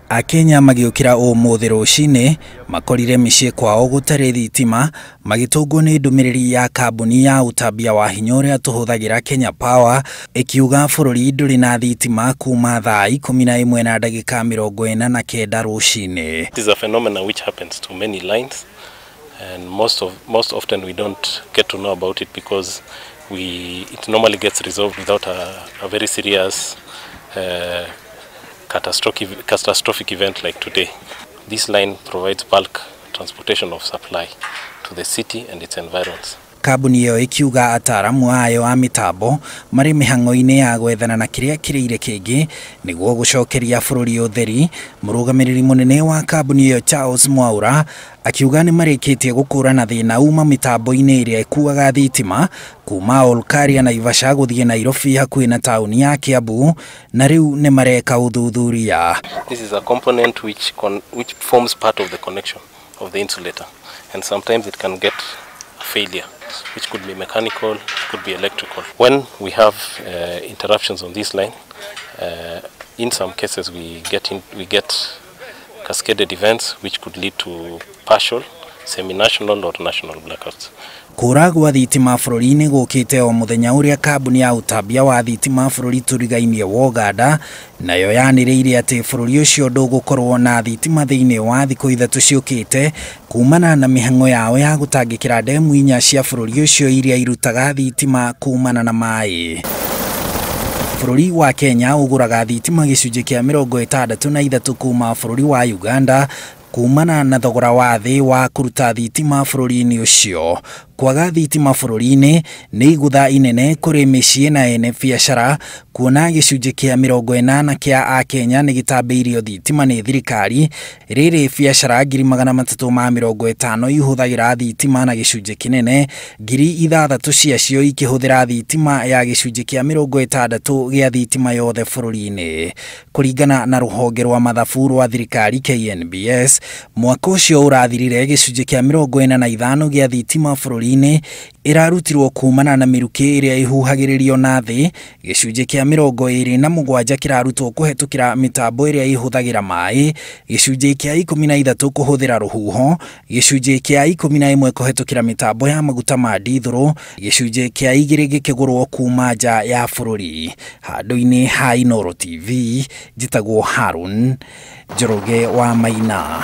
Akenya magĩũkĩra ũmũthĩ rũcinĩ makorire mĩciĩ kwao gũtarĩ thitima, magĩtũngwo nĩ ndũmĩrĩri ya kambuni ya ũtambia wa hinya ũrĩa tũhũthagĩra Kenya Power ĩkiuga bũrũri ndũrĩ na thitima kuma thaa 11 na ndagĩka 49 rũcinĩ. It is a phenomenon which happens to many lines, and most often we don't get to know about it because it normally gets resolved without a very serious catastrophic event like today. This line provides bulk transportation of supply to the city and its environs. Kambuni ĩyo ĩkiuga ataaramu ayo a mĩtambo marĩ mĩhang'o-inĩ ya gwethana na kĩrĩa kĩrĩire kĩngĩ nĩguo gũcokeria bũrũri ũtheri. Mũrũgamĩrĩri mũnene wa kambuni ĩyo Charles Mwaura akiuga nĩ marĩkĩtie gũkũrana thĩna uma mĩtambo-inĩ ĩrĩa ĩkuaga thitima kuma Olkaria Naivasha gũthiĩ Nairobi hakuhĩ na taũni ya Kiambu, na rĩu nĩ mareka ũthuthuria. This is a component which forms part of the connection of the insulator, and sometimes it can get a failure, which could be mechanical, it could be electrical. When we have interruptions on this line, in some cases we get cascaded events which could lead to partial, semi-national or national blackouts. Kũra gwa thitima bũrũri-inĩ gũkĩte o mũthenya ũrĩa kambuni ya ũtambia wa thitima bũrũri tũrigainie wa Uganda nayo yanĩrĩire atĩ bũrũri ũcio ndũgũkorwo na thitima thĩinĩ wa thikũ 3 ciũkĩte kumana na mĩhang'o yao ya gũtangĩkĩra ndemu 4 cia bũrũri ũcio iria irutaga thitima kumana na maĩ. Bũrũri wa Kenya ũgũraga thitima gĩcunjĩ kĩa 63 kuma bũrũri wa Uganda kumana na thogora wa thĩ wa kũruta thitima bũrũri-inĩ ũcio. Kwaga thitima bũrũri-inĩ nĩ igũtha inene kũrĩ mĩciĩ na ene biacara, kuona gĩcunjĩ kĩa 80 kĩa Akenya nĩ gĩtambĩirio thitima nĩ thirikari. Rĩrĩ biacara 350,000 ihũthagĩra thitima na gĩcunjĩ kĩnene 6,000 ciacio ikĩhũthĩra thitima ya gĩcunjĩ kĩa 60 gĩa thitima yothe bũrũri-inĩ. Kũringana na rũhonge rwa mathabu rwa thirikari KNBS, mwaka ũcio ũrathirire gĩcunjĩ kĩa 45 gĩa thitima bũrũri-inĩ ĩrarutirwo kumana na mĩrukĩ ĩrĩa ĩhuhagĩrĩrio na thĩ, gĩcunjĩ kĩa 27 kĩrarutwo kũhetũkĩra mĩtambo ĩrĩa ĩhũthagĩra maĩ, gĩcunjĩ kĩa 13 kũhũthĩra rũhuho, gĩcunjĩ kĩa 11 kũhetũkĩra mĩtambo ya maguta ma ndithũrũ, gĩcunjĩ kĩa 2 gĩkĩgũrwo kuma nja ya bũrũri. Handũ-inĩ ha Inooro TV, njĩtagwo Harun Njoroge wa Maina.